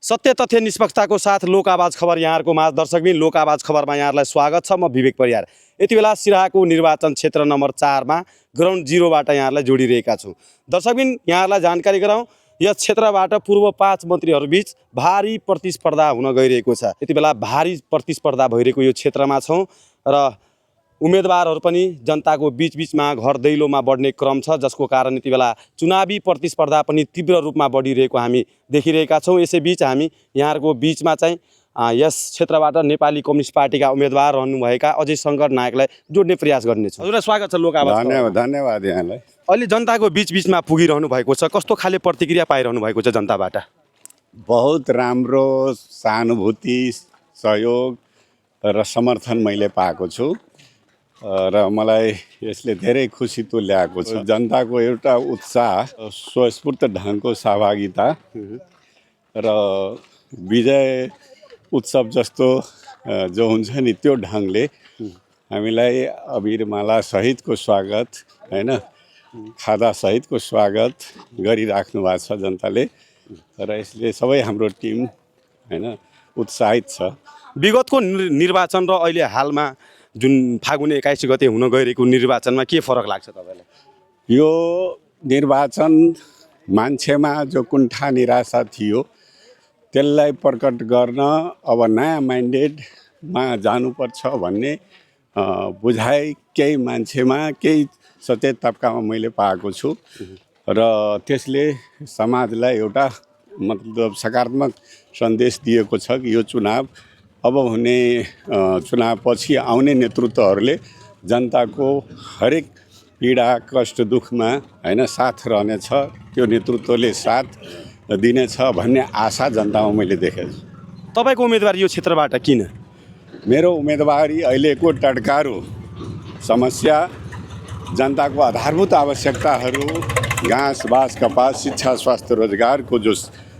सत्य तथ्य निष्पक्षताको साथ लोक आवाज खबर यहाँहरूको माझ दर्शकबिन लोक आवाज खबरमा यहाँहरूलाई स्वागत छ। म विवेक परियार। यति बेला सिराहाको निर्वाचन क्षेत्र नम्बर 4 मा ग्राउन्ड जिरोबाट यहाँहरूलाई जोडिरहेका छौँ। दर्शकबिन यहाँहरूलाई जानकारी गराउँ, यस क्षेत्रबाट पूर्व 5 मन्त्रीहरूबीच भारी प्रतिस्पर्धा हुन गइरहेको छ। यति बेला भारी प्रतिस्पर्धा भइरहेको यो क्षेत्रमा छौँ र उम्मेदवारहरू पनि जनताको बीचमा घर दैलोमा बढ्ने क्रम छ, जसको कारण यति बेला चुनावी प्रतिस्पर्धा पनि तीव्र रूपमा बढिरहेको हामी देखिरहेका छौँ। यसैबीच हामी यहाँहरूको बीचमा चाहिँ यस क्षेत्रबाट नेपाली कम्युनिस्ट पार्टीका उम्मेदवार रहनुभएका अजय शङ्कर नायकलाई जोड्ने प्रयास गर्नेछौँ। हजुरलाई स्वागत छ लोक आवाज। धन्यवाद यहाँलाई। अहिले जनताको बीचमा पुगिरहनु भएको छ, कस्तो खाले प्रतिक्रिया पाइरहनु भएको छ जनताबाट? बहुत राम्रो सहानुभूति, सहयोग र समर्थन मैले पाएको छु र मलाई यसले धेरै खुसी तुल्याएको छ। जनताको एउटा उत्साह, स्वस्फूर्त ढङ्गको सहभागिता र विजय उत्सव जस्तो जो हुन्छ नि त्यो ढङ्गले हामीलाई अबिरमाला सहितको स्वागत, हैन, खादा सहितको स्वागत गरिराख्नु भएको छ जनताले र यसले सबै हाम्रो टिम हैन उत्साहित छ। विगतको निर्वाचन र अहिले हालमा जुन फागुन 21 गते हुन गइरहेको निर्वाचनमा के फरक लाग्छ तपाईँलाई? यो निर्वाचन मान्छेमा जो कुण्ठा निराशा थियो त्यसलाई प्रकट गर्न अब नयाँ माइन्डेडमा जानुपर्छ भन्ने बुझाइ केही मान्छेमा, केही सचेत तबकामा मैले पाएको छु र त्यसले समाजलाई एउटा मतलब सकारात्मक सन्देश दिएको छ कि यो चुनाव अब हुने चुनावपछि आउने नेतृत्वहरूले जनताको हरेक पीडा कष्ट दुःखमा हैन साथ रहनेछ, त्यो नेतृत्वले साथ दिनेछ भन्ने आशा जनतामा मैले देखेको छु। तपाईँको उम्मेदवारी यो क्षेत्रबाट किन? मेरो उम्मेदवारी अहिलेको टड्कारो समस्या, जनताको आधारभूत आवश्यकताहरू, घाँस बाँस कपास शिक्षा स्वास्थ्य रोजगारको जो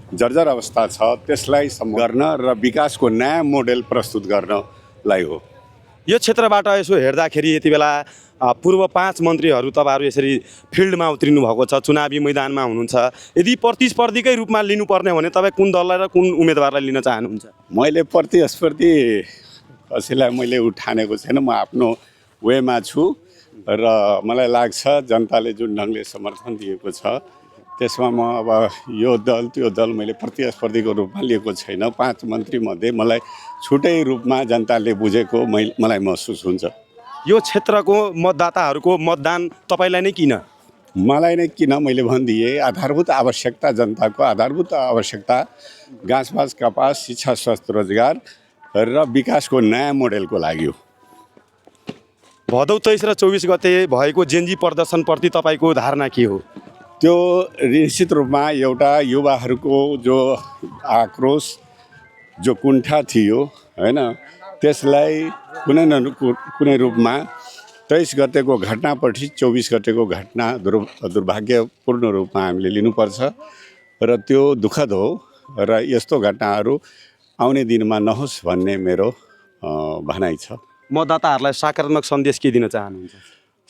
जर्जर अवस्था छ त्यसलाई गर्न र विकासको नयाँ मोडेल प्रस्तुत गर्नलाई हो। यो क्षेत्रबाट यसो हेर्दाखेरि यति बेला पूर्व 5 मन्त्रीहरू तपाईँहरू यसरी फिल्डमा उत्रिनु भएको छ, चुनावी मैदानमा हुनुहुन्छ। यदि प्रतिस्पर्धीकै रूपमा लिनुपर्ने भने तपाईँ कुन दललाई र कुन उम्मेदवारलाई लिन चाहनुहुन्छ? मैले प्रतिस्पर्धी कसैलाई मैले उठानेको छैन, म आफ्नो वेमा छु र मलाई लाग्छ जनताले जुन ढङ्गले समर्थन दिएको छ त्यसमा म अब यो दल त्यो दल मैले प्रतिस्पर्धीको रूपमा लिएको छैन। 5 मन्त्रीमध्ये मलाई छुट्टै रूपमा जनताले बुझेको मलाई महसुस हुन्छ। यो क्षेत्रको मतदाताहरूको मतदान तपाईँलाई नै किन? मलाई नै किन मैले भनिदिएँ, आधारभूत आवश्यकता, जनताको आधारभूत आवश्यकता घाँस बाँस कपास शिक्षा स्वास्थ्य रोजगार र विकासको नयाँ मोडेलको लागि हो। भदौ 23 र 24 गते भएको जेनजी प्रदर्शनप्रति तपाईँको धारणा के हो? त्यो निश्चित रूपमा एउटा युवाहरूको जो आक्रोश, जो कुण्ठा थियो हैन, त्यसलाई कुनै रूपमा 23 गतेको घटनापछि 24 गतेको घटना दुर्भाग्यपूर्ण रूपमा हामीले लिनुपर्छ र त्यो दुःखद हो र यस्तो घटनाहरू आउने दिनमा नहोस् भन्ने मेरो भनाइ छ। मतदाताहरूलाई सकारात्मक सन्देश के दिन चाहनुहुन्छ?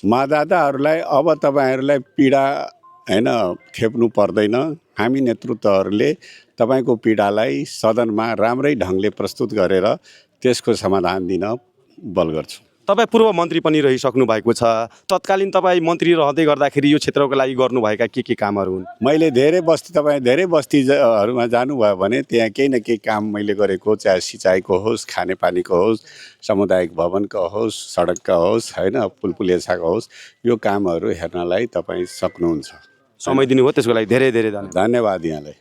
मतदाताहरूलाई अब तपाईँहरूलाई पीडा हैन खेप्नु पर्दैन। हामी नेतृत्वहरूले तपाईँको पीडालाई सदनमा राम्रै ढङ्गले प्रस्तुत गरेर त्यसको समाधान दिन बल गर्छु। तपाईँ पूर्व मन्त्री पनि रहिसक्नु भएको छ, तत्कालीन तपाईँ मन्त्री रहँदै गर्दाखेरि यो क्षेत्रको लागि गर्नुभएका के कामहरू हुन्? मैले धेरै बस्तीहरूमा जानुभयो भने त्यहाँ केही न केही काम मैले गरेको, चाहे सिँचाइको होस्, खानेपानीको होस्, सामुदायिक भवनको होस्, सडकका होस्, हैन, पुलपुलेछाको होस्, यो कामहरू हेर्नलाई तपाईँ सक्नुहुन्छ। समय दिनुभयो त्यसको लागि धेरै धेरै धन्यवाद यहाँलाई।